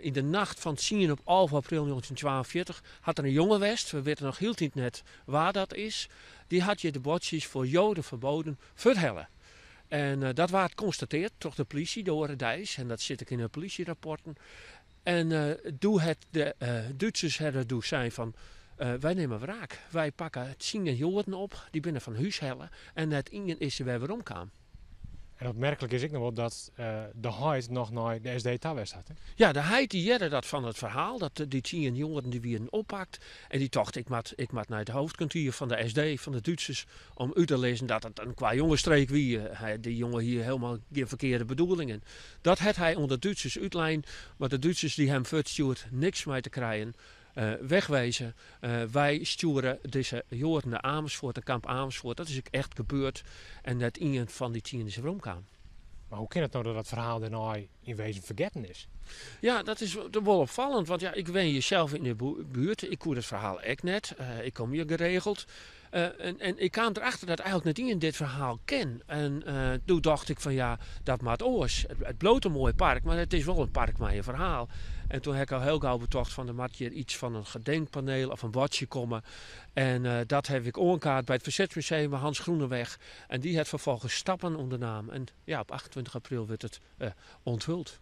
Yn de nacht fan 10 op 11 april 1942 hat der in jonge west, we witte noch hieltyd net wa dat is, dy hat hjir de buordsjes voor Joden verboden fuorthelle. En dat waard konstateard troch de plysje de oare deis en dat sit ek yn de plysjerapporten. En doe het de Dútsers hawwe doe sein fan wy nimme wraak. Wy pakke tsien Joaden op, dy binne fan hús helle en net ien is der wer werom kaam. En opmerklik is ek noch wol dat de heit noch nei de SD ta west hat. Hè? Ja, de heit dy hearde dat fan it ferhaal, dat dy tsien Joaden dy wienen oppakt. En dy tocht, ik moat nei it hoofdkwartier fan de SD, fan de Dútsers, om út te lizzen dat it in kwajongestreek wie. Dy jonge hie helemaal gjin ferkearde bedoelingen. Dat hat hy oan de Dútsers útlein, mar de Dútsers dy him fuortstjoerd, niks mei te krijen. Wegwezen. Wy stjoere dizze Joaden nei Amersfoort, nei kamp Amersfoort. Dat is ek echt gebeurd en net ien fan dy tsien is weromkaam. Mar hoe kin it no dat dat ferhaal dêrnei yn wezen fergetten is? Ja, dat is wol opfallend, want ja, ik wenje sels yn de buert. Ik koe dat ferhaal ek net. Ik kom hjir geregeld. En ik kaam derachter dat eigenlik net ien dit ferhaal ken. En doe tocht ik fan ja, dat moat oars. It bliuwt in moai park, mar it is wol in park mei in ferhaal. En toen ha ik al hiel gau betocht fan der moat hjir iets fan in gedenkpaneel of in buordsje komme. En dat ha ik oankaart by it Verzetsmuseum by Hans Groeneweg. En dy hat ferfolgens stappen ûndernaam. En ja, op 28 april wurdt it onthuld.